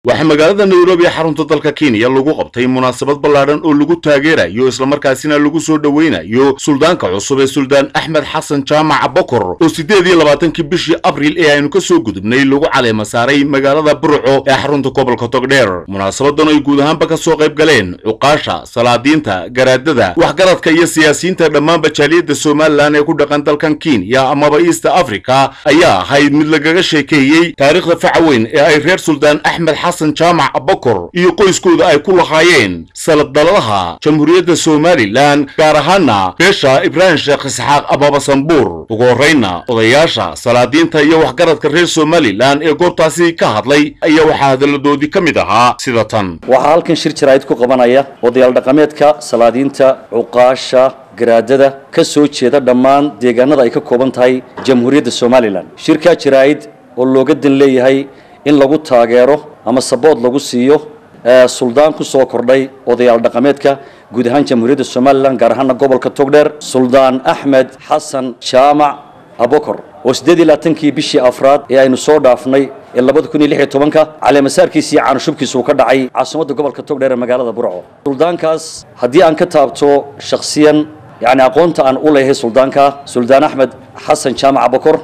Waxaa magaalada Nairobi ee xarunta dalka Kenya lagu qabtay munaasabad ballaadhan oo lagu taageerayo islamarkaasina lagu soo dhoweynayo suldaanka cusub ee Suldaan Axmed Xasan Jaamac Bokor, oo 28-kii bishii Abril ee aynu ka soo gudubnay lagu caleema saaray magaalada Burco ee xarunta gobolka Togdheer. Munaasabadan ay guud ahaanba ka soo qayb galeen cuqaasha, salaadiinta, garaadada, waxgaradka iyo siyaasiyiinta dhammaanba jaaliyadda Somalilan ee ku dhaqan dalkan Kenya amaba East Africa ayaa ahayd mid lagaga sheekeeyey taariikhda faca weyn ee ay reer Suldaan Axmed Xasan Jaamac Bokor iyo qoyskooda ay ku lahaayeen sanadaladaha Jamhuuriyadda Somalilan, gaar ahaana beesha Ibraahim Sheekh Isxaaq amaba Sambuur. Ugu horreynna odayaasha, salaadiinta iyo waxgaradka reer Somalilan ee goobtaasi ka hadlay ayaa waxaa hadalladoodii ka mid ahaa sida tan. Waxaa halkan shir jaraa'id ku qabanaya odayaal dhaqameedka, salaadiinta, cuqaasha, garaadada ka soo jeeda dhammaan deegaanada ay ka kooban tahay Jamhuuriyadda Somalilan. Shirkaa jaraa'id oo looga dan leeyahay in lagu taageero ama sabood lagu siiyo suldaan ku soo kordhay odayaal dhaqameedka guud ahaan Jamhuuriyadda Somalilan, gaar ahaana gobolka Togdheer, Suldaan Axmed Xasan Jaamac Abokor, oo 28-kii bishii afraad ee aynu soo dhaafnay ee 2016-ka caleemasaarkiisi iyo caanushubkiisa uu ka dhacay caasimadda gobolka Togdheer ee magaalada Burco. Suldaankaas haddii aan ka taabto shakhsiyan, yacni aqoonta aan u leeyahay suldaanka, Suldaan Axmed Xasan Jaamac Abokor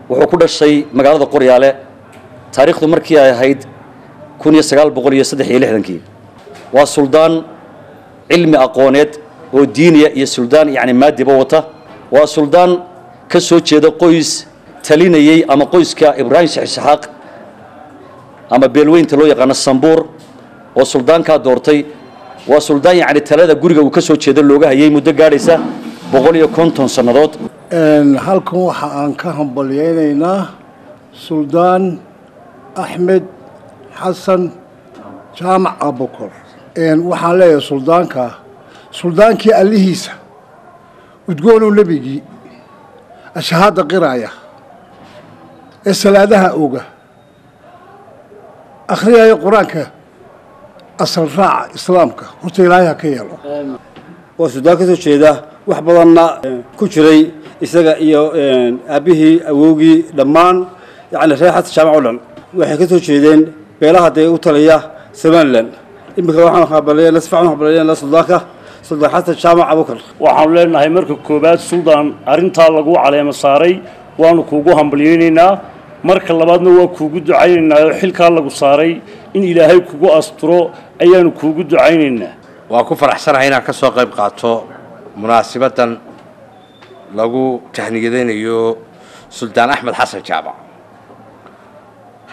wuxuu ku dhashay magaalada Qoryaale taariikhdu markii ay ahayd 1963-kii. Waa suldaan cilmi aqooneed oo diiniya iyo suldaan yacni maadiba wata. Waa suldaan ka soo jeeda qoys talinayey ama qoyska Ibraahim Sheekh Isxaaq ama beelweynta loo yaqaano Sambuur oo suldaankaa doortay. Waa suldaan yacni talada guriga uu ka soo jeedo looga hayay muddo gaadhaysa 150 sannadood. Halkan waxa aan ka hambalyeynaynaa Suldaan Axmed Xasan Jaamac Abokor. Waxaan leeyahay suldaanka, suldaankii allihiisa udgoonuu nebigii ashahaadda qiraaya ee salaadaha oga akhriyaya Qur-aanka, asal raaca islaamka, horta Ilaahay ha ka yeelo. Waa suldaan ka soo jeeda wax badanna ku jiray, isaga iyo aabbihii, awowgii, dhammaan yacni reer Xasan Jaamac oo dhan waxay ka soo jeedeen beelaha dee u taliya Somalilan. Iminka waxaan hambalyeena, si fiican u hambalyeena suldaanka, Suldaan Xasan Jaamac Abukar. Waxaanu leenahay marka koowaad, suldaan, arrintaa lagu caleemo saaray waanu kuugu hambalyeynaynaa. Marka labaadna waa kuugu ducaynaynaa oo xilkaa lagu saaray in Ilaahay kugu asturo ayaanu kuugu ducaynaynaa. Waan ku faraxsanahay inaan ka soo qayb qaato munaasibaddan lagu tahniyadaynayo Suldaan Axmed Xasan Jaamac.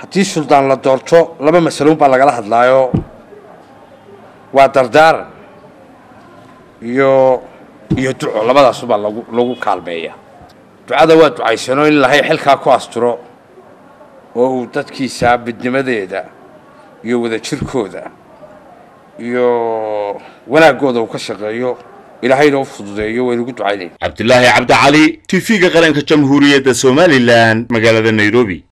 Haddii suldaan la doorto, laba masaloon baa lagala hadlaayo: waa dardaaran iyo duco. Labadaasubaa lagu kaalmeeya. Ducada waa ducaysano in Ilahay xilkaa ku asturo oo uu dadkiisa midnimadeeda iyo wadajirkooda iyo wanaaggooda uu ka shaqeeyo, Ilaahayna u fududeeyo, waynugu ducaynayna. Cabdilaahi Cabdicali, TV-ga Qaranka Jamhuuriyadda Somalilan, magaalada Nairobi.